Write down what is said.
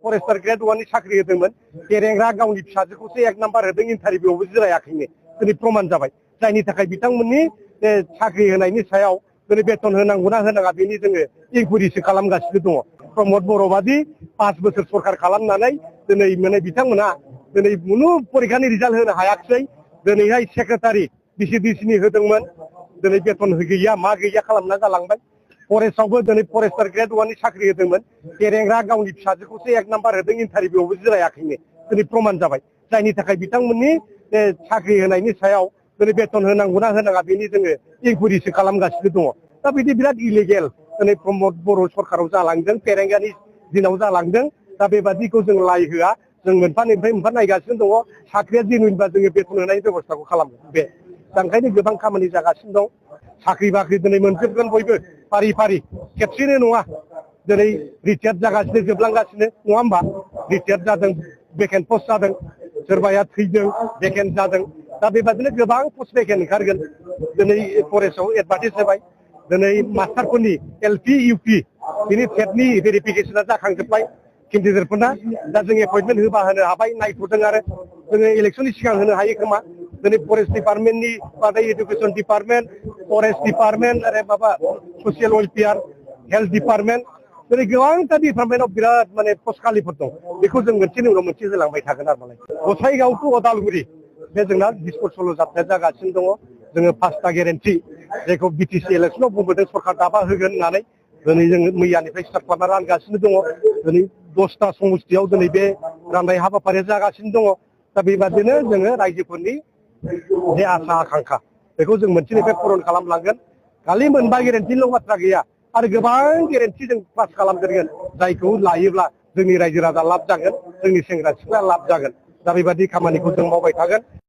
Forester grade 1 नि साख्रि होदोंमोन केरेंग्रा गावनि फिसाजोखौसो एक नाम्बार होदों इन्टारभिउआवबो जिरायाखैनो दिनै प्रमाण जाबाय जायनि थाखाय बिथांमोननि साख्रि होनायनि सायाव दिनै बेथन होनांगौना होनाङा बेनि जोङो इनकुइरिसो खालामगासिनो दङ प्रमद बर' बादि 5 बोसोर सरखार खालामनानै दिनै माने बिथांमोना दिनै खुनु परिखानि रिजाल्ट होनो हायाखै दिनैहाय सेक्रेटारि बिसिडिसिनि होदोंमोन दिनै बेथन गैया मा गैया खालामना गालांबाय फरेस्टआवबो दिनै फरेस्टार ग्रेड 1 नि साख्रि होदोंमोन केरेंग्रा गावनि फिसाजोखौसो एक नाम्बार होदों इन्टारभिउआवबो जिरायाखैनो दिनै प्रमाण जाबाय जायनि थाखाय बिथांमोननि साख्रि होनायनि सायाव दिनै बेथन होनांगौना होनाङा बेनि जोङो इनकुइरिसो खालामगासिनो दङ दा बिदि बिराद इलिगेल दिनै प्रमद बर' सरखाराव जालांदों केरेंगानि दिनाव जालांदों दा बेबादिखौ जों लाय होआ जों मोनफा नायगासिनो दङ साख्रिया जेनुइनबा जोङो बेथन होनायनि बेबस्थाखौ खालामो बे दा ओंखायनो गोबां खामानि जागासिनो दं साख्रि बाख्रि दिनै मोनजोबगोन बयबो फारि फारि खेबसेनो नङा दिनै रिटायार्ड जागासिनो जोबलांगासिनो नङा होमबा रिटायार्ड जादों भेकेन्ट पस्ट जादों सोरबाया थैदों भेकेन्ट जादों दा बेबादिनो गोबां पस्ट भेकेन्ट ओंखारगोन दिनै फरेस्टआव एडभार्टाइज होबाय दिनै मास्टारफोरनि एलपि इउपि बिनि टेटनि भेरिफिकेसना जाखांजोब्बाय केन्डिडेटफोरना दा जों एपइन्टमेन्ट होबा होनो हाबाय नायथ'दों आरो जोङो इलेक्सननि सिगां होनो हायो खोमा दिनै फरेस्ट डिपार्टमेन्टनि बादै एडुकेसन डिपार्टमेन्ट फरेस्ट डिपार्टमेन्ट आरो माबा ससियेल वेलफेयार हेल्थ डिपार्टमेन्ट दिनै गोबांथा डिपार्टमेन्टआव बिराद माने पस्ट खालिफोर दं बेखौ जों मोनसेनि उनाव मोनसे होलांबाय थागोन आरो मालाय गसाइगाव टु अदालगुरि बे जोंना डिसपुट सल' जाथाया जागासिनो दङ जोङो 5टा गेरेन्टि जायखौ बिटिसि इलेक्सनाव बुंबोदों सरकार दाबा होगोन होननानै दिनै जोङो मैयानिफ्राय स्टार्ट खालामना रानगासिनो दङ दिनै 10टा समस्तियाव दिनै बे राननाय हाबाफारिया जागासिनो दङ दा बेबादिनो जोङो रायजोफोरनि जे आसा आकांक्षा बेखौ जों मोनसेनिफ्राय पुरन खालामलांगोन खालि मोनबा गेरेन्टिल' बाथ्रा गैया आरो गोबां गेरेन्टि जों पास खालामदेरगोन जायखौ लायोब्ला जोंनि रायजो राजा लाब जागोन जोंनि सेंग्रा सिख्ला लाब जागोन दा बेबादि खामानिखौ जों मावबाय थागोन।